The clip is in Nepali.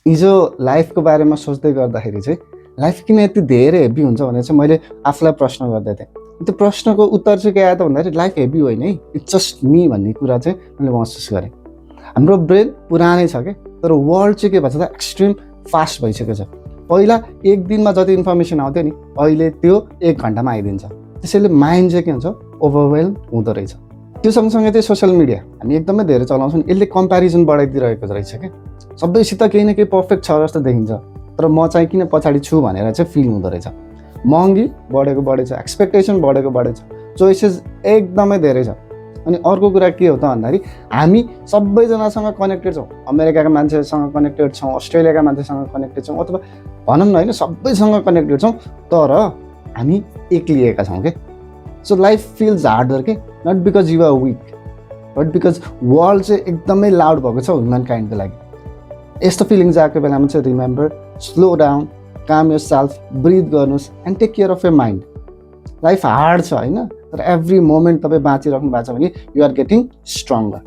हिजो लाइफको बारेमा सोच्दै गर्दाखेरि चाहिँ लाइफ किन यति धेरै हेभी हुन्छ भनेर चाहिँ मैले आफूलाई प्रश्न गर्दै थिएँ। त्यो प्रश्नको उत्तर चाहिँ के आयो त भन्दाखेरि लाइफ हेभी होइन है, इट्स जस्ट मी भन्ने कुरा चाहिँ मैले महसुस गरेँ। हाम्रो ब्रेन पुरानै छ क्या, तर वर्ल्ड चाहिँ के भन्छ त एक्सट्रिम फास्ट भइसकेको छ। पहिला एक दिनमा जति इन्फर्मेसन आउँथ्यो नि, अहिले त्यो 1 घन्टामा आइदिन्छ। त्यसैले माइन्ड चाहिँ के हुन्छ, ओभरवेल्म हुँदो रहेछ। त्यो सँगसँगै चाहिँ सोसियल मिडिया हामी एकदमै धेरै चलाउँछौँ, यसले कम्पेरिजन बढाइदिइरहेको रहेछ क्या। सबैसित केही न केही पर्फेक्ट छ जस्तो देखिन्छ, तर म चाहिँ किन पछाडि छु भनेर चाहिँ फिल हुँदो रहेछ। महँगी बढेको बढेछ, एक्सपेक्टेसन बढेको बढेछ, चोइसेस एकदमै धेरै छ। अनि अर्को कुरा के हो त भन्दाखेरि हामी सबैजनासँग कनेक्टेड छौँ। अमेरिकाका मान्छेसँग कनेक्टेड छौँ, अस्ट्रेलियाका मान्छेसँग कनेक्टेड छौँ, अथवा भनौँ न होइन सबैसँग कनेक्टेड छौँ, तर हामी एक्लिएका छौँ क्या। सो लाइफ फिल्स हार्डर के, not because you are weak, but because world चाहिँ एकदमै लाउड भएको छ ह्युमन काइन्डको लागि। यस्तो फिलिङ्स आएको बेलामा चाहिँ remember, slow down, calm your self, breathe गर्नुहोस् and take care of your mind. Life hard छ होइन, तर एभ्री मोमेन्ट तपाईँ बाँचिराख्नु भएको छ भने यु आर गेटिङ स्ट्रङ्गर।